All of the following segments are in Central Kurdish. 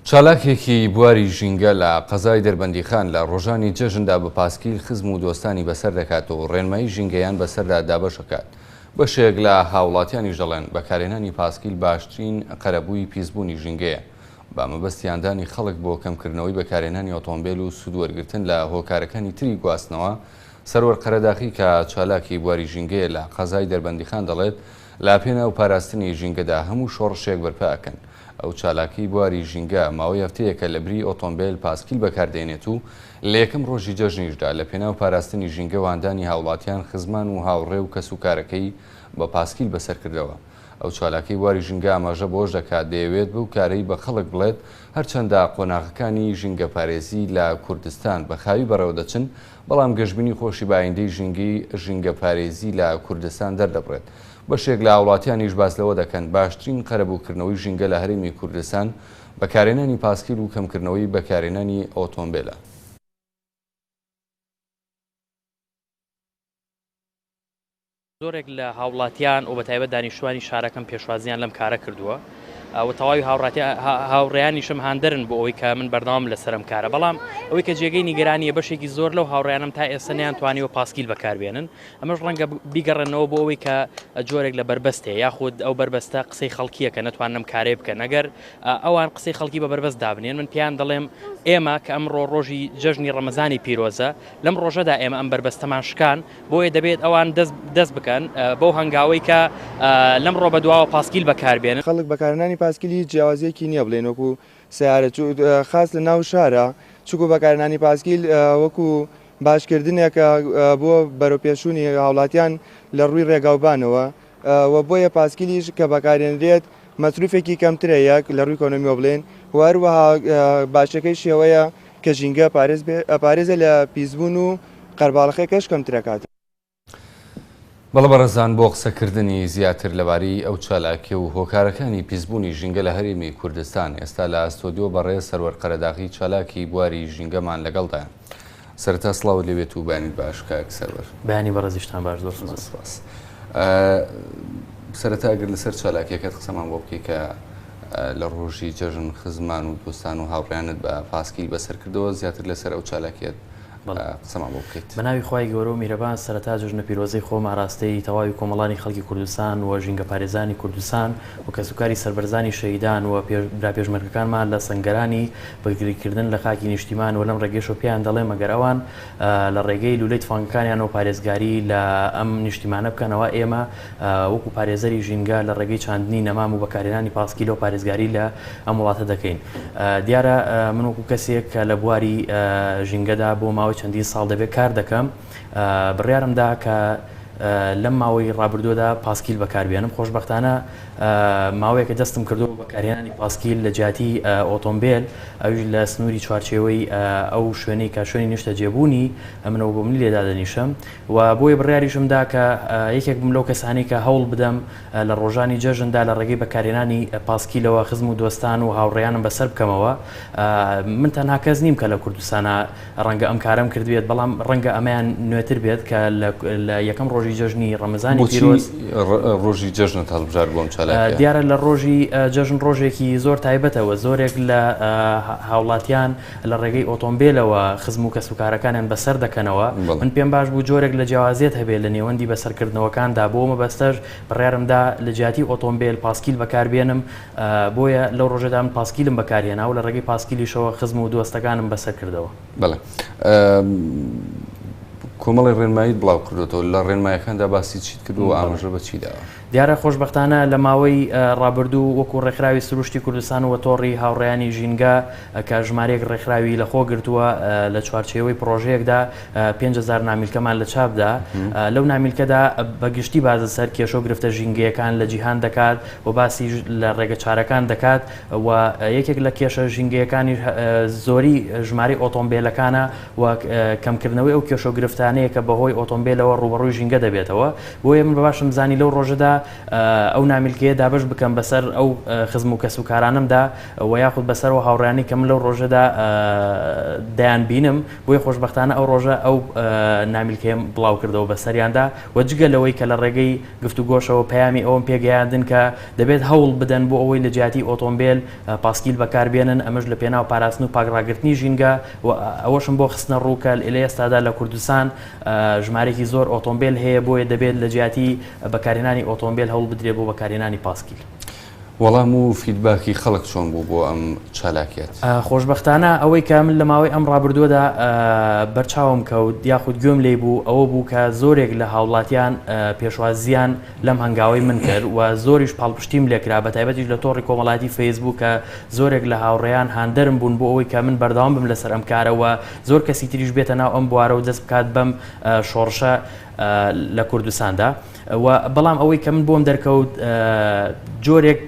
چالاکێکی بواری ژینگە لە قەزای دەربەندیخان لە ڕۆژانی جەژندا بە پاسکیل خزم و دۆستانی بەسەر دەکات و ڕێنمایی ژینگەیان بەسەردا دابەش ئەکات. بەشێک لە هاوڵاتیانیش دەڵێن بەکارهێنانی پاسکیل باشترین قەرەبووی پیسبوونی ژینگەیە. بە مەبەستی هاندانی خەڵک بۆ کەمکردنەوەی بەکارهێنانی ئۆتۆمبێل و سوودوەرگرتن لە هۆکارەکانی تری گواستنەوە، سەروەر قەرەداخی کە چالاکی بواری ژینگەیە لە قەزای دەربەندیخان دەڵێت، لە پێناو پاراستنی ژینگەدا هەموو شۆڕشێک بەرپا ئەکەن. ئەو چالاکەی بواری ژینگە ماوەی هەفتەیەکە لە بری ئۆتۆمبێل پاسکیل بەکاردێنێت و لە یەکەم ڕۆژی جەژنیشدا لە پێناو پاراستنی ژینگە و هاندانی هاوڵاتیان خزمان و هاوڕێ و کەسوکارەکەی بە پاسکیل بەسەرکردەوە. ئەو چالاکەی بواری ژینگە ئاماژە بەوەش دەکات دەیەوێت بەو کارەی بە خەڵک بڵێت هەرچەندە قۆناغەکانی ژینگەپارێزی لە کوردستان بە خاوی بەڕێوەدەچن بەڵام گەشبینی خۆشی بە ئایندەی ژینگەی ژینگەپارێزی لە کوردستان دەردەبڕێت. بەشێک لە هاوڵاتیانیش باس لەوە دەکەن، باشترین قەرەبووکردنەوەی ژینگە لە هەرێمی کوردستان بەکارهێنانی پاسکیل و کەمکردنەوەی بەکارهێنانی ئۆتۆمبێلە. زۆرێک لە هاوڵاتیان و بەتایبەت دانیشتوانی شارەکەم پێشوازیان لەم کارە کردووە و تەواوی هاوڕێیانیشم هاندەرن بۆ ئەوەی کە من بەردەوام لەسەر ئەم کارە، بەڵام ئەوەی کە جێگەی نیگەرانیە بەشێکی زۆر لەو هاوڕێیانم تا ئێستا نەیانتوانیوە پاسکیل بەکاربێنن، ئەمەش ڕەنگە بیگەڕێنەوە بۆ ئەوەی کە جۆرێک لە بەربەست هەیە یاخود ئەو بەربەستە قسەی خەڵکیە کە نەتوانن ئەم کارەی بکەن. ئەگەر ئەوان قسەی خەڵکی بە بەربەست دابنێن، من پێیان دەڵێم ئێمە کە ئەمڕۆ ڕۆژی جەژنی ڕەمەزانی پیرۆزە، لەم ڕۆژەدا ئێمە ئەم بەربەستەمان شکان، بۆیە دەبێت ئەوان دەست بکەن بەو هەنگاوەی کە لەمڕۆ بەدواوە پاسکیل بەکاربێنن. خەڵک بەکارهێنانی پاسکیل هیچ جیاوازیەکی نیە بڵێین وەکو سەیارە خاس لە ناو شارە چونکو بەکارهێنانی پاسکیل وەکو باشکردنێکە بۆ بەرەوپێشچوونی هاوڵاتیان لە ڕووی ڕێگاوبانەوە و بۆیە پاسکیلیش کە بەکارێنرێت مەسروفێکی کەمترە یەک لە ڕووی ئیکۆنۆمیەوە بڵێین و هەروەها باشەکەی شێوەیە کە ژینگە پارێزە لە پیسبوون و قەرباڵخێکەش کەمترەکات. بەڵێ بەڕێزان بۆ قسەکردنی زیاتر لەبارەی ئەو چالاکیە و هۆکارەکانی پیسبوونی ژینگە لە هەرێمی کوردستان ئێستا لە ئەستۆدیۆ بەڕێز سەروەر قەرەداغی چالاکی بواری ژینگەمان لەگەڵدایە. سەرەتا سڵاوت لێبێت و بەیانیت باش کاک سەروەر. بەیانی بەڕێزیشتان باش زۆر سوپاس. سوپاس. سەرەتا ئەگەر لەسەر چالاکیەکەت قسەمان بۆ بکەی کە لە ڕۆژی جەژن خزمان و دۆستان و هاوڕێیانت بە پاسکیل بەسەر کردەوە زیاتر لەسەر ئەو چالاکیەت قسەمان بۆ بکەیت. بە ناوی خوای گەورە و میرەبان سەرەتا جەژنە پیرۆزەی خۆم ئاراستەی تەواوی کۆمەڵانی خەڵکی کوردستان و ژینگەپارێزانی کوردستان و کەسوکاری سەربەرزانی شەهیدان و برا پێشمەرگەکانمان لە سەنگەرانی بەرگریکردن لە خاکی نیشتیمان و لەم ڕێگەیشەوە پێیان دەڵێم ئەگەر ئەوان لە ڕێگەی لولەی تفەنگەکانیانەوە پارێزگاری لە ئەم نیشتیمانە بکەن ئەوا ئێمە وەکو پارێزەری ژینگە لە ڕێگەی چاندنی نەمام و بەکارهێنانی پاسکیلەوە پارێزگاری لە ئەم وڵاتە دەکەین. دیارە من وەکو کەسێک کە لە بواری ژینگەدا بۆ ماوەی چەندین ساڵ دەبێت کار دەکەم، بڕیارم دا کە لەم ماوەی ڕابردووەدا پاسکیل بەکاربێنم. خۆشبەختانە ماوەیەکە دەستم کردووە بە بەکارهێنانی پاسکیل لە جیاتی ئۆتۆمبێل، ئەویش لە سنووری چوارچێوەی ئەو شوێنەی کە شوێنی نیشتەجێبوونی منەوە بۆ منی لێ دادەنیشم. و بۆیە بڕیاریشم دا کە یەکێک بم لەو کەسانەی کە هەوڵ بدەم لە ڕۆژانی جەژندا لە ڕێگەی بەکارهێنانی پاسکیلەوە خزم و دۆستان و هاوڕێیانم بەسەر بکەمەوە. من تەنها کەس نیم کە لە کوردستانا ڕەنگە ئەم کارەم کردبێت، بەڵام ڕەنگە ئەمەیان نوێتر بێت کە لە یەکەم ڕۆژی جەژنی ڕەمەزانی بۆچی پیرۆز، ڕۆژی جەژنت هەڵبژارد بۆ ئەم چالاکییە؟ دیارە لە ڕۆژی جەژن ڕۆژێکی زۆر تایبەتە و زۆرێک لە هاوڵاتیان لە ڕێگەی ئۆتۆمبێلەوە خزم و کەسوکارەکانیان بەسەر دەکەنەوە، من پێم باش بوو جۆرێک لە جیاوازیت هەبێت لە نێوەندی بەسەرکردنەوەکاندا، بۆ مەبەستەش بڕیارم دا لە جیاتی ئۆتۆمبێل پاسکیل بەکاربێنم، بۆیە لەو ڕۆژەدا من پاسکیلم بەکارهێنا و لە ڕێگەی پاسکیلیشەوە خزم و دۆستەکانم بەسەر کردەوە. بەڵێ. کۆمەڵی ڕێنماییت بڵاو کردۆتەوە، لە ڕێنمایەکاندا باسی چیت کردووە و ئاماژە بە چی داوە؟ دیارە خۆشبەختانە لە ماوەی ڕابردوو وەکو ڕێکخراوی سروشتی کوردستان و تۆڕی هاوڕێیانی ژینگە کە ژمارەیەک ڕێکخراوی لەخۆ گرتووە لە چوارچێوەی پڕۆژەیەکدا 5000 نامیلکەمان لە چاپدا لەو نامیلکەدا بە گشتی باس لەسەر کێشە و گرفتە ژینگەیەکان لە جیهان دەکات و باسی لە ڕێگە چارەکان دەکات و یەکێک لە کێشە ژینگەیەکانی زۆری ژمارەی ئۆتۆمبێلەکانە و کەمکردنەوەی ئەو کێشە و گرفتانەیە کە بەهۆی ئۆتۆمبێلەوە ڕووبەڕووی ژینگە دەبێتەوە. بۆیە من بە باشم زانی لەو ڕۆژەدا ئەو نامیلکەیە دابەش بکەم بەسەر ئەو خزم و کەسوکارانەمدا و یاخود بەسەر ئەو هاوڕێیانەی کە من لەو ڕۆژەدا دەیانبینم، بۆیە خۆشبەختانە ئەو ڕۆژە ئەو نامیلکەیەم بڵاو کردەوە بەسەریاندا و جگە لەوەی کە لە ڕێگەی گفتوگۆشەوە پەیامی ئەوەم پێ گەیاندن کە دەبێت هەوڵ بدەن بۆ ئەوەی لە جیاتی ئۆتۆمبێل پاسکیل بەکار بێنن ئەمەش لە پێناو پاراستن و پاک ڕاگرتنی ژینگە و ئەوەشم بۆ خستنە ڕوو کە لە ئێستادا لە کوردستان ژمارەیەکی زۆر ئۆتۆمبێل هەیە بۆیە دەبێت لە جیاتی بەکارهێنانی ئۆتۆمبێل هەوڵ بدرێت بۆ بەکارهێنانی پاسکیل. وەڵام و فیدباکی خەڵک چۆن بوو بۆ ئەم چالاکیەت؟ خۆشبەختانە ئەوەی کە من لە ماوەی ئەم ڕابردووەدا بەرچاوم کەوت یاخود گوێم لێی بوو ئەوە بوو کە زۆرێک لە هاوڵاتیان پێشوازییان لەم هەنگاوەی من کرد و زۆریش پاڵپشتیم لێکرا بەتایبەتیش لە تۆڕی کۆمەڵایەتی فەیسبووک کە زۆرێک لە هاوڕێیان هاندەرم بوون بۆ ئەوەی کە من بەردەوام بم لەسەر ئەم کارە و زۆر کەسی تریش بێتە ناو ئەم بوارە و دەست بکات بەم شۆڕشە لە کوردستاندا و بەڵام ئەوەی کە من بۆم دەرکەوت جۆرێک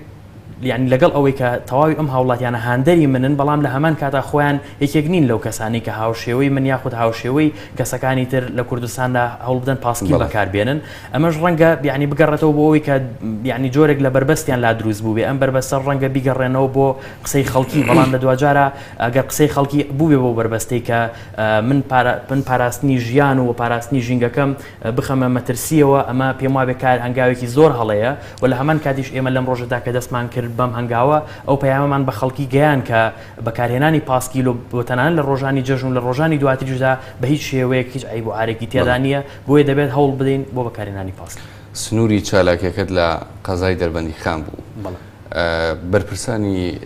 یعنی لەگەڵ ئەوەی کە تەواوی ئەم هاوڵاتیانە هاندەری منن بەڵام لە هەمان کاتا خۆیان یەکێک نین لەو کەسانی کە هاوشێوەی من یاخود هاوشێوەی کەسەکانی تر لە کوردستاندا هەوڵبدەن پاسکیل بەکاربێنن ئەمەش ڕەنگە یعنی بگەڕێتەوە بۆ ئەوەی کە یعنی جۆرێک لە بەربەستیان لا دروست بوو بێ ئەم بەربەستە ڕەنگە بیگەڕێنەوە بۆ قسەی خەڵکی بەڵام لە دواجارە ئەگەر قسەی خەڵکی بووبێ بۆ بەربەستەی کە من من پاراستنی ژیان و پاراستنی ژینگەکەم بخەمە مەترسیەوە ئەمە پێم وابێ کار هەنگاوێکی زۆر هەڵەیە و لە هەمان کاتیش ئێمە لەم ڕۆژەدا کە دەستمان کرد بەم هەنگاوە ئەو پەیامەمان بە خەڵکی گەیان کە بەکارهێنانی پاسکیل و بۆ تەنانەت لە ڕۆژانی جەژن و لە ڕۆژانی دواتریشدا بە هیچ شێوەیەک هیچ عەیب و عارێکی تێدا نییە بۆیە دەبێت هەوڵ بدەین بۆ بەکارهێنانی پاسکیل. سنووری چالاکیەکەت لە قەزای دەربەندیخان بوو. بەڵێ. بەرپرسانی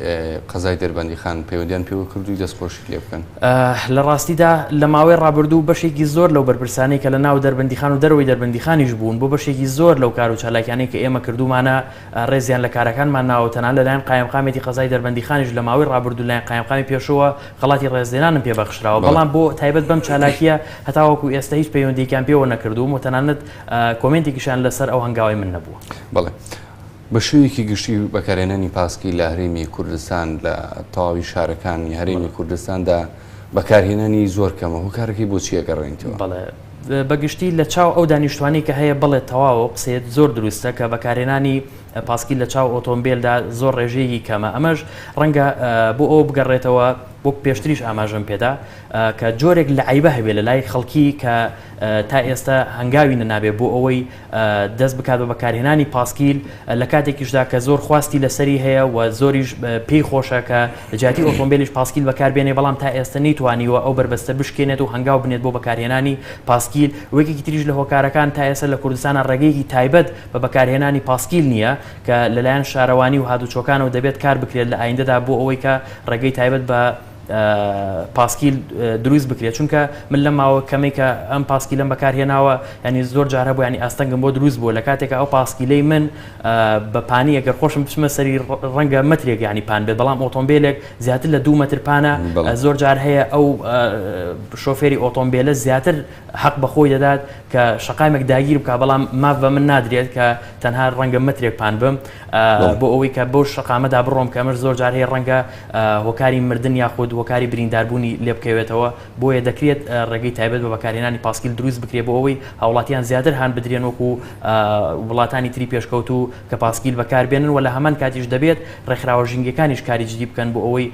قەزای دەربەندیخان پەیوەندیان پێوە کردووی دەستخۆشیت لێ بکەن؟ لە ڕاستیدا لە ماوەی ڕابردوو بەشێکی زۆر لەو بەرپرسانەی کە لە ناو دەربەندیخان و دەرەوەی دەربەندیخانیش بوون بۆ بەشێکی زۆر لەو کار و چالاکیانەی کە ئێمە کردوومانە ڕێزیان لە کارەکانمان ناوە و تەنانەت لەلایەن قایمقامێتی قەزای دەربەندیخانیش لە ماوەی ڕابردوو لەلایەن قایمقامی پێشووەوە خەڵاتی ڕێزلێنانم پێ بەخشراوە بەڵام بۆ تایبەت بەم چالاکییە هەتاوەکو ئێستا هیچ پەیوەندییەکیان پێوە نەکردووم و تەنانەت کۆمێنتێکیشیان لەسەر ئەو هەنگاوەی من نەبووە. بەڵێ. بە شێوەیەکی گشتی بەکارهێنانی پاسکیل لە هەرێمی کوردستان لە تەواوی شارەکانی هەرێمی کوردستاندا بەکارهێنانی زۆر کەمە هۆکارەکەی بۆ چی ئەگەڕێنیتەوە؟ بەڵێ بە گشتی لە چاو ئەو دانیشتوانی کە هەیە بەڵێ تەواو ئەو قسەیەت زۆر دروستە کە بەکارهێنانی پاسکیل لە چاو ئۆتۆمبێلدا زۆر ڕێژەیەکی کەمە ئەمەش ڕەنگە بۆ ئەوە بگەڕێتەوە وەک پێشتریش ئاماژەم پێدا کە جۆرێک لە عەیبە هەبێ لە لای خەڵکی کە تا ئێستا هەنگاوی نەنابێ بۆ ئەوەی دەست بکات بە بەکارهێنانی پاسکیل لە کاتێکیشدا کە زۆر خواستی لەسەری هەیە و زۆریش پێی خۆشە کە لە جیاتی ئۆتۆمبیلیش پاسکیل بەکاربێنێ بەڵام تا ئێستا نەیتوانیوە ئەو بەربەستە بشکێنێت و هەنگاو بنێت بۆ بەکارهێنانی پاسکیل و یەکێکی تریش لە هۆکارەکان تا ئێستا لە کوردستانە ڕێگەیەکی تایبەت بە بەکارهێنانی پاسکیل نییە کە لەلایەن شارەوانی و هاتوچۆکانەوە دەبێت کار بکرێت لە ئایندەدا بۆ ئەوەی کە ڕێگەی تایبەت بە پاسکیل دروست بکرێت چونکە من لەم ماوە کەمەی کە ئەم پاسکیلەم بەکارهێناوە ینی زۆر جار هەبوو ینی ئاستەنگم بۆ دروست بووە لە کاتێکا ئەو پاسکیلەی من بە پانی ئەگەر خۆشم بچمە سەری ڕەنگە مەترێک ینی پان بێت بەڵام ئۆتۆمبیلێک زیاتر لە دوو مەتر پانە زۆر جار هەیە ئەو شۆفێری ئۆتۆمبیلە زیاتر حەق بە خۆی دەدات کە شەقامێک داگیر بکا بەڵام ماف بە من نادرێت کە تەنها ڕەنگە مەترێک پان بم بۆ ئەوەی کە بەو شەقامەدا بڕۆم کە ئەمەش زۆر جار هەیە ڕەنگە هۆکاری مردن یاخود هۆکاری برینداربوونی لێ بکەوێتەوە بۆیە دەکرێت ڕێگەی تایبەت بە بەکارهێنانی پاسکیل دروست بکرێت بۆ ئەوەی هاوڵاتیان زیاتر هان بدرێن وەکو وڵاتانی تری پێشکەوتوو کە پاسکیل بەکاربێنن و لە هەمان کاتیش دەبێت ڕێکخراوە ژینگەکانیش کاری جدی بکەن بۆ ئەوەی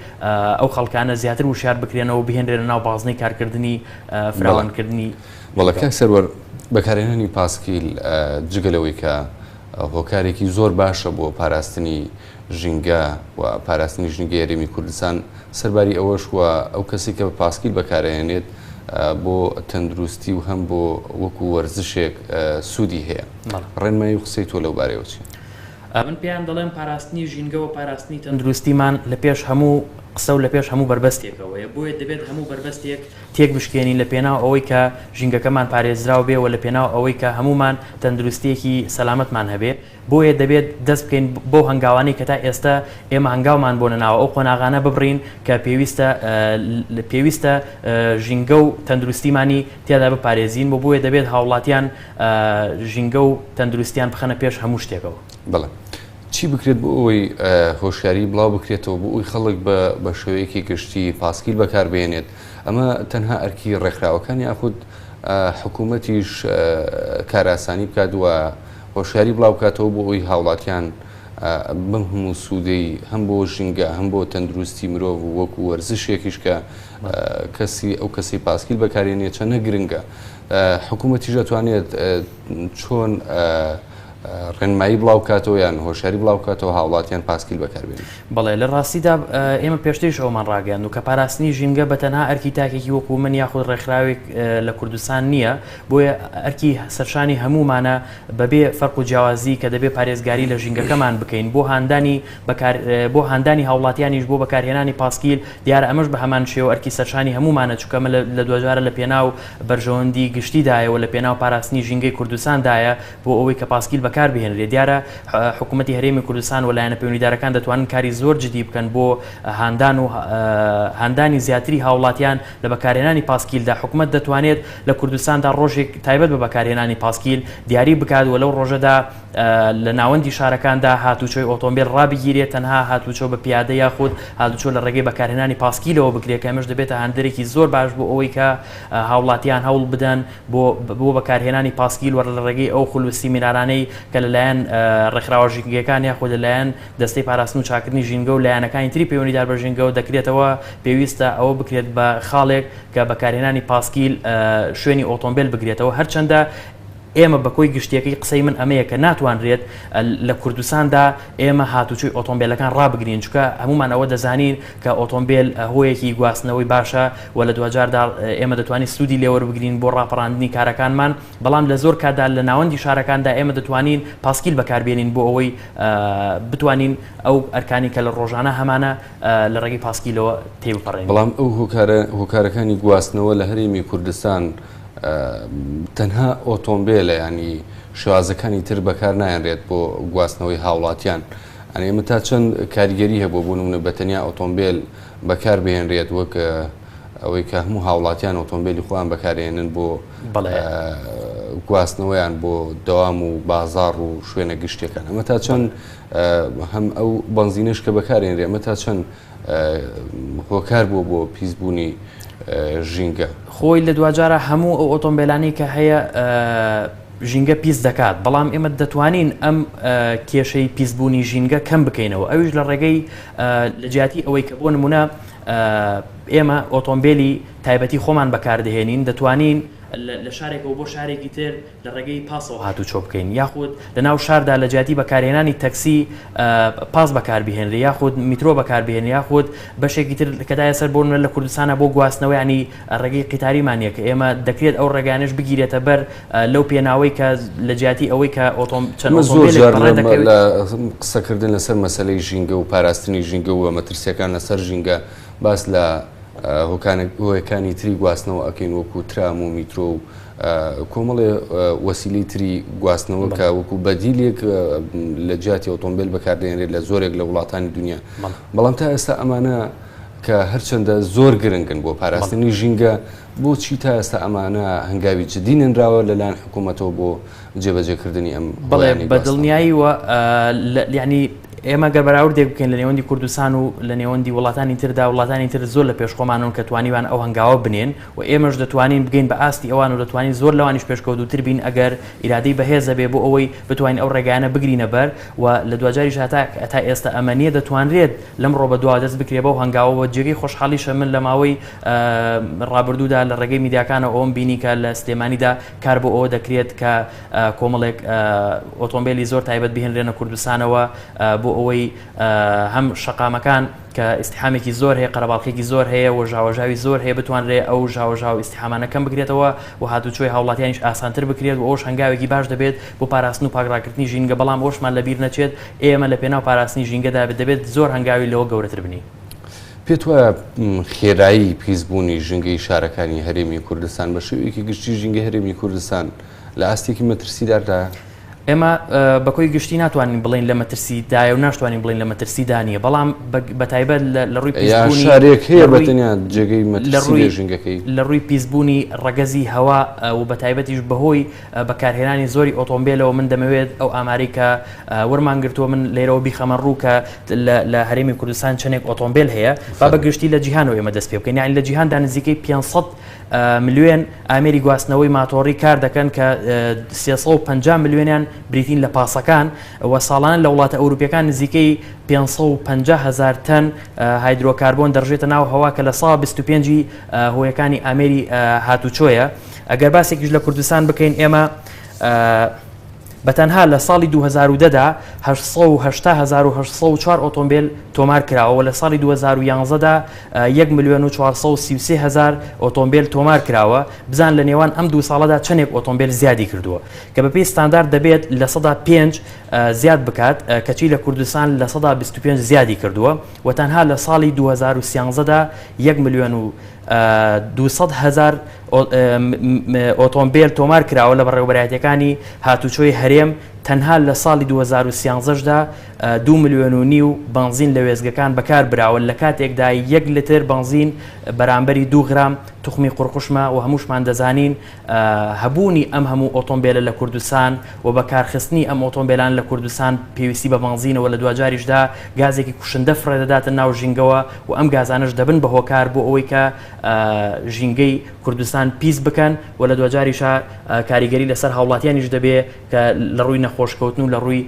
ئەو خەڵکانە زیاتر وشیار بکرێنەوە و بهێنرێنە ناو بازنەی کارکردنی فراوانکردنی. بەڵێ کاک سەروەر بەکارهێنانی پاسکیل جگە لەوەی کە هۆکارێکی زۆر باشە بۆ پاراستنی ژینگە و پاراستنی ژینگەی هەرێمی کوردستان سەرباری ئەوەش و ئەو کەسی کە پاسکیل بەکارهێنێت بۆ تەندروستی و هەم بۆ وەکو وەرزشێک سوودی هەیە ڕێنمایی و قسەی تۆ لەو بارەیەوە چییە؟ من پێیان دەڵێم پاراستنی ژینگە و پاراستنی تەندروستیمان لە پێش هەموو قسە و لە پێش هەموو بەربەستێکەوەیە بۆیە دەبێت هەموو بەربەستێک تێک بشکێنین لە پێناو ئەوەی کە ژینگەکەمان پارێزراو بێ و لە پێناو ئەوەی کە هەموومان تەندروستییەکی سەلامەتمان هەبێ بۆیە دەبێت دەست بکەین بەو هەنگاوانەی کە تا ئێستە ئێمە هەنگاومان بۆ نەناوە ئەو قۆناغانە ببڕین کە پێویستە پێویستە ژینگە و تەندروستیمانی تیادا بپارێزین و بۆیە دەبێت هاوڵاتیان ژینگە و تەندروستیان بخەنە پێش هەموو شتێکەوە. بەڵێ. چی بکرێت بۆ ئەوەی هۆشیاری بڵاو بکرێتەوە بۆ ئەوی خەڵک بە بە شێوەیەکی گشتی پاسکیل بەکاربهێنێت ئەمە تەنها ئەرکی ڕێکخراوەکان یاخود حکوومەتیش کارئاسانی بکات و هۆشیاری بڵاوبکاتەوە بۆ ئەوەی هاوڵاتیان بەم هەموو سوودەی هەم بۆ ژینگە هەم بۆ تەندروستی مرۆڤ و وەکو وەرزشێکیش کە کەسی ئەو کەسی پاسکیل بەکارێنێ چەندە گرنگە حکوومەتیش ئەتوانێت چۆن ڕێنمایی بڵاو بکاتەوە یان هۆشیاری بڵاو بکاتەوە هاوڵاتیان پاسکیل بەکاربێنن؟ بەڵێ لە ڕاستیدا ئێمە پێشتریش ئەوەمان ڕاگەیاند و کە پاراستنی ژینگە بە تەنها ئەرکی تاکێکی وەکو من یاخود ڕێکخراوێک لە کوردستان نییە بۆیە ئەرکی سەرشانی هەموومانە بەبێ فەرق و جیاوازی کە دەبێ پارێزگاری لە ژینگەکەمان بکەین بۆ هاندانی بەکار بۆ هاندانی هاوڵاتیانیش بۆ بەکارهێنانی پاسکیل دیارە ئەمەش بە هەمان شێوە ئەرکی سەرشانی هەموومانە چونکە ئەمە لە دواجارە لە پێناو بەرژەوەندی گشتیدایە و لە پێناو پاراستنی ژینگەی کوردستاندایە بۆ ئەوەی کە پاسکیل بەکار بهێنرێت. دیارە حکوومەتی هەرێمی کوردستان و لایەنە پەیوەندیدارەکان دەتوانن کاری زۆر جدی بکەن بۆ هاندان و هاندانی زیاتری هاوڵاتیان لە بەکارهێنانی پاسکیلدا. حکوومەت دەتوانێت لە کوردستاندا ڕۆژێک تایبەت بە بەکارهێنانی پاسکیل دیاری بکات و لەو ڕۆژەدا لە ناوەندی شارەکاندا هاتوچۆی ئۆتۆمبێل ڕابگیرێت، تەنها هاتوچۆ بە پیادە یاخود هاتوچۆ لە ڕێگەی بەکارهێنانی پاسکیلەوە بکرێت کە ئەمەش دەبێتە هاندەرێکی زۆر باش بۆ ئەوەی کە هاوڵاتیان هەوڵ بدەن بۆ بۆ بەکارهێنانی پاسکیل و لە ڕێگەی ئەو خول و سیمینارانەی کە لەلایەن ڕێکخراوە ژینگەیەکان یاخود لەلایەن دەستەی پاراستن و چاککردنی ژینگە و لایەنەکانی تری پەیوەندیدار بە ژینگەوە دەکرێتەوە پێویستە ئەوە بکرێت بە خاڵێک کە بەکارهێنانی پاسکیل شوێنی ئۆتۆمبێل بگرێتەوە هەرچەندە ئێمە بە کۆی گشتیەکەی قسەی من ئەمەیە کە ناتوانرێت لە کوردستاندا ئێمە هاتوچۆی ئۆتۆمبێلەکان ڕابگرین چونکە هەموومان ئەوە دەزانین کە ئۆتۆمبێل هۆیەکی گواستنەوەی باشە و لە دواجاردا ئێمە دەتوانین سوودی لێوەربگرین بۆ ڕاپەڕاندنی کارەکانمان بەڵام لە زۆر کاتدا لە ناوەندی شارەکاندا ئێمە دەتوانین پاسکیل بەکاربێنین بۆ ئەوەی بتوانین ئەو ئەرکانی کە لە ڕۆژانە هەمانە لە ڕێگەی پاسکیلەوە تێبپەڕێنین. بەڵام ئەو هۆکارە هۆکارەکانی گواستنەوە لە هەرێمی کوردستان تەنها ئۆتۆمبێلە ینی شێوازەکانی تر بەکار نایەنرێت بۆ گواستنەوەی هاوڵاتیان ئەنی ئەمە تا چەند کاریگەری هەبوو بۆ نمونە بە تەنیا ئۆتۆمبێل بەکار بهێنرێت وەک ئەوەی کە هەموو هاوڵاتیان ئۆتۆمبیلی خۆیان بەکارێنن بۆ گواستنەوەیان بۆ دەوام و بازاڕ و شوێنە گشتەکان ئەمە تا چەند هەم ئەو بەنزینەش کە بەکارێنرێ ئەمە تا چەند هۆکار بووە بۆ پیسبوونی ژینگە. خۆی لە دواجارا هەموو ئەو ئۆتۆمبێلانەی کە هەیە ژینگە پیس دەکات، بەڵام ئێمە دەتوانین ئەم کێشەی پیسبوونی ژینگە کەم بکەینەوە ئەویش لە ڕێگەی لە جیاتی ئەوەی کە بۆ نمونە ئێمە ئۆتۆمبێلی تایبەتی خۆمان بەکاردەهێنین دەتوانین لە شارێکەوە بۆ شارێکی تر لە ڕێگەی پاسەوە هاتوچۆ بکەین یاخود لە ناو شاردا لە جیاتی بەکارهێنانی تەکسی پاس بەکاربهێنرێ یاخود میترۆ بەکاربهێنرێ یاخود بەشێکی تر کە تا ئێستا بۆ نمونە لە کوردستانە بۆ گواستنەوە ینی ڕێگەی قیتاریمان نییە کە ئێمە دەکرێت ئەو ڕێگانەش بگیرێتە بەر لەو پێناوەی کە لە جیاتی ئەوەی کە ئۆتۆم چەند ئەمە زۆر ئۆتۆمبیلێک جار بەڕێ لە دەکەوێت. لە قسەکردن لەسەر مەسەلەی ژینگە و پاراستنی ژینگە و مەترسییەکان لەسەر ژینگە باس لە هۆیەکانی تری گواستنەوە ئەکەین وەکو ترام و میترۆ و کۆمەڵێ وەسیلەی تری گواستنەوە کە وەکو بەدیلێک لە جیاتی ئۆتۆمبیل بەکاردێنرێت لە زۆرێک لە وڵاتانی دنیا بەڵام تا ئێستا ئەمانە کە هەرچەندە زۆر گرنگن بۆ پاراستنی ژینگە بۆچی تا ئێستا ئەمانە هەنگاوی جدی نەنراوە لەلایەن حکوومەتەوە بۆ جێبەجێکردنی ئەم بەڵێ بە دڵنیایی وە یعنی ئێمە گەر بەراوردێک بکەین لە نێوەندی کوردستان و لە نێوەندی وڵاتانی تردا وڵاتانی تر زۆر لە پێش خۆمانن کە توانیوان ئەو هەنگاوە بنێن و ئێمەش دەتوانین بگەین بە ئاستی ئەوان و دەتوانین زۆر لەوانیش پێشکەوتووتر بین ئەگەر ئیرادەی بەهێز هەبێ بۆ ئەوەی بتوانین ئەو ڕێگایانە بگرینە بەر و لە دواجاریش هەتا تا ئێستا ئەمە نییە دەتوانرێت لەمڕۆ بە دواوە دەست بکرێ بەو هەنگاوە و جێگەی خۆشحاڵیشە من لە ماوەی ڕابردوودا لە ڕێگەی میدیاکانەوە ئەوەم بینی کە لە سلێمانیدا کار بۆ ئەوە دەکرێت کە کۆمەڵێک ئۆتۆمبێلی زۆر تایبەت بهێنرێنە کوردستانەوە بۆ ئەوەی هەم شەقامەکان کە ئیزدیحامێکی زۆر هەیە، قەرەباڵخییەکی زۆر هەیە و ژاوەژاوی زۆر هەیە، بتوانرێ ئەو ژاوەژاو و ئیزدیحامانە کەم بکرێتەوە و هاتوچۆی هاوڵاتیانیش ئاسانتر بکرێت و ئەوەش هەنگاوێکی باش دەبێت بۆ پاراستن و پاکڕاگرتنی ژینگە، بەڵام ئەوەشمان لەبیر نەچێت ئێمە لە پێناو پاراستنی ژینگەدا دەبێت زۆر هەنگاوی لەوە گەورەتر بنێین. پێت وایە خێرایی پیسبوونی ژینگەی شارەکانی هەرێمی کوردستان بە شێوەیەکی گشتی ژینگەی هەرێمی کوردستان لە ئاستێکی مەترسیداردایە؟ ئێمە بە کۆی گشتی ناتوانین بڵێین لە مەترسی دایە و ناشتوانین بڵێین لە مەترسیدا نییە، بەڵام بە تایبەت لە ڕووی پیسبوونی یا شارێک هەیە بە تەنیا جێگەی مەترسی بێ ژینگەکەی؟ لە ڕووی پیسبوونی ڕەگەزی هەوا و بە تایبەتیش بەهۆی بەکارهێنانی زۆری ئۆتۆمبێلەوە من دەمەوێت ئەو ئامارەی کە وەرمان گرتووە من لێرەوە بیخەمە ڕوو کە لە هەرێمی کوردستان چەندێک ئۆتۆمبێل هەیە با بە گشتی لە جیهانەوە ئێمە دەست پێ بکەین یانی لە جیهاندا نزیکەی 500 ملیۆن ئامێری گواستنەوەی ماتۆڕی کار دەکەن کە 350 ملیۆنیان بریتین لە پاسەکان و ساڵانە لە وڵاتە ئەوروپیەکان نزیکەی 550 هەزار تەن هایدرۆکاربۆن دەڕژێتە ناو هەوا کە لە سا 25 ی هۆیەکانی ئامێری هاتوچۆیە. ئەگەر باسێکیش لە کوردستان بکەین ئێمە بە تەنها لە ساڵی 2010 دا 8804 ئۆتۆمبیل تۆمار کراوە و لە ساڵی 2011 دا 1 ملیۆن و 433 هەزار ئۆتۆمبیل تۆمار کراوە بزان لە نێوان ئەم دوو ساڵەدا چەندێک ئۆتۆمبیل زیادی کردووە کە بەپێی ستاندارد دەبێت لە سەدا 5 زیاد بکات کەچی لە کوردستان لە سەدا 25 زیادی کردووە و تەنها لە ساڵی 2013 دا 1 ملیۆن و 200 هەزار ئۆتۆمبێل تۆمار کراوە لە بەڕێوەبەرایەتیەکانی هاتوچۆی هەرێم، تەنها لە ساڵی 2013 دا دوو ملیۆن و نیو بەنزین لە وێستگەکان بەکار براوە، لە کاتێکدا یەک لتر بەنزین بەرامبەری دوو غرام توخمی قوڕقوشمە و هەمووشمان دەزانین هەبوونی ئەم هەموو ئۆتۆمبێلە لە کوردستان و بەکارخستنی ئەم ئۆتۆمبێلانە لە کوردستان پێویستی بە بەنزینە و لە دواجاریشدا گازێکی کوشندە فڕێدەداتە ناو ژینگەوە و ئەم گازانەش دەبن بە هۆکار بۆ ئەوەی کە ژینگەی کوردستان پیس بکەن و لە دواجاریشا کاریگەری لەسەر هاوڵاتیانیش دەبێ کە لە ڕووی نەخۆشکەوتن و لە ڕووی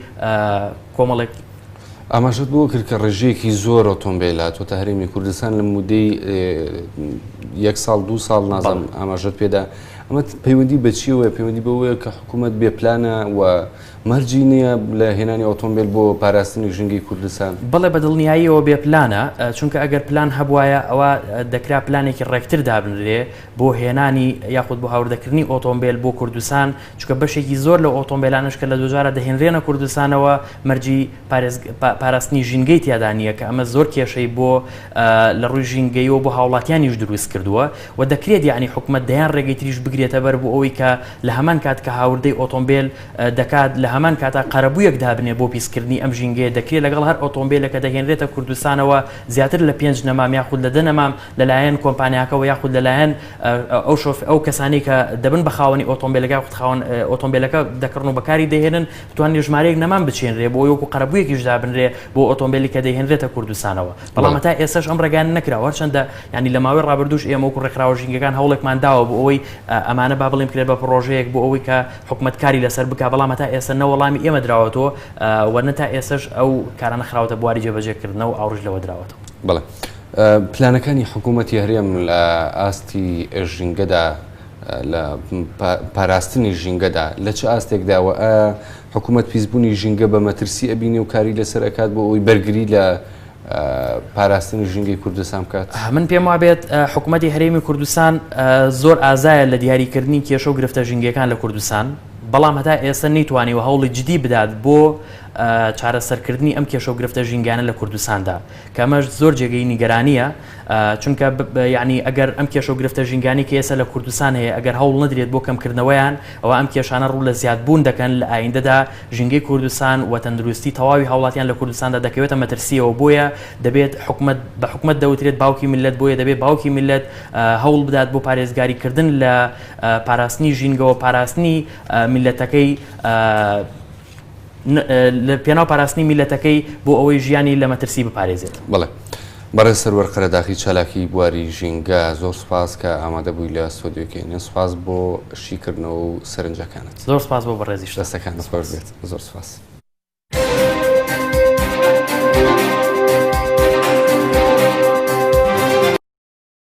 کۆمەڵێک ئاماژەت بەوە کرد کە ڕێژەیەکی زۆر ئۆتۆمبێل هاتووەتە هەرێمی کوردستان لە مودەی یەک ساڵ دوو ساڵ نازانم ئاماژەت پێدا ئەمە پەیوەندی بە چیەوەیە پەیوەندی بەوەیە کە حکوومەت بێ پلانە و مەرجی نییە لە هێنانی ئۆتۆمبێل بۆ پاراستنی ژینگەی کوردستان؟ بەڵێ بە دڵنیاییەوە بێ پلانە، چونکە ئەگەر پلان هەبوایە ئەوا دەکرا پلانێکی ڕێکتر دابنرێ بۆ هێنانی یاخود بۆ هاوردەکردنی ئۆتۆمبێل بۆ کوردستان، چونکە بەشێکی زۆر لەو ئۆتۆمبێلانەش کە لە دوجارە دەهێنرێنە کوردستانەوە مەرجی پاراستنی ژینگەی تیادا نییە کە ئەمە زۆر کێشەی بۆ لە ڕووی ژینگەیەوە بۆ هاوڵاتیانیش دروست کردووە و دەکرێت یەعنی حکومەت دەیان ڕێگەی تریش بگرێتە بەر بۆ ئەوەی کە لە هەمان کات کە هاوردەی ئۆتۆمبێل دەکات لە هەمان کاتا قەرەبوویەک دابنێ بۆ پیسکردنی ئەم ژینگەیە دەکرێ لەگەڵ هەر ئۆتۆمبێلێک کە دەهێنرێتە کوردستانەوە زیاتر لە پێنج نەمام یاخود لە دە نەمام لەلایەن کۆمپانیاکەوە یاخود لەلایەن ئەو شۆف ئەو کەسانەی کە دەبن بە خاوەنی ئۆتۆمبێلەکە یاخود خاوەن ئۆتۆمبێلەکە دەکڕن و بەکاری دەهێنن بتوانرێ ژمارەیەک نەمام بچێنرێ بۆ وەکو قەرەبوویەکیش دابنرێ بۆ ئۆتۆمبێلی کە دەیهێنرێتە کوردستانەوە بەڵام هەتا ئێستاش ئەم ڕێگایانە نەکراوە هەرچەندە یانی لە ماوەی ڕابردووش ئێمە وەکو ڕێکخراوە ژینگەکان هەوڵێکمان داوە بۆ ئەوەی ئەمانە با بڵێم بکرێت بە پڕۆژەیەک بۆ ئەوەی کە حکومەت کاری لەسەر بکات بەڵام هەتا ئێستا نە وەڵامی ئێمە دراوەتەوە و نە تا ئێستاش ئەو کارانە خراوەتە بواری جێبەجێکردنەوە و ئاوڕیش لەوە دراوەتەوە. بەڵێ. پلانەکانی حکوومەتی هەرێم لە ئاستی ژینگەدا لە پاراستنی ژینگەدا لە چ ئاستێکدا و ئایا حکوومەت پیسبوونی ژینگە بە مەترسی ئەبینێ و کاری لەسەر ئەکات بۆ ئەوەی بەرگری لە پاراستنی ژینگەی کوردستان بکات؟ من پێم وابێت حکوومەتی هەرێمی کوردستان زۆر ئازایە لە دیاریکردنی کێشە و گرفتە ژینگەکان لە کوردستان، بەڵام هەتا ئێستا نەیتوانیوە هەوڵی جدی بدات بۆ چارەسەرکردنی ئەم کێشە و گرفتە ژینگانە لە کوردستاندا کە ئەمەش زۆر جێگەی نیگەرانییە چونکە یعنی ئەگەر ئەم کێشە و گرفتە ژینگانی کە ئێستا لە کوردستان هەیە ئەگەر هەوڵ نەدرێت بۆ کەمکردنەوەیان ئەوە ئەم کێشانە ڕوو لە زیادبوون دەکەن لە ئایندەدا ژینگەی کوردستان و تەندروستی تەواوی هاوڵاتیان لە کوردستاندا دەکەوێتە مەترسیەوە بۆیە دەبێت حکومەت بە حکومەت دەوترێت باوکی میللەت بۆیە دەبێت باوکی میللەت هەوڵ بدات بۆ پارێزگاری کردن لە پاراستنی ژینگەوە پاراستنی میللەتەکەی لە پێناو پاراستنی میللەتەکەی بۆ ئەوەی ژیانی لە مەترسی بپارێزێت. بەڵێ. بەڕێز سەروەر قەرەداخی چالاکی بواری ژینگە زۆر سوپاس کە ئامادە بووی لە ستۆدیۆی کەینێن سوپاس بۆ شیکردنەوە و سەرنجەکانت. زۆر سوپاس بۆ بەڕێزیشت. دەستەکانت خۆش بێت زۆر سوپاس.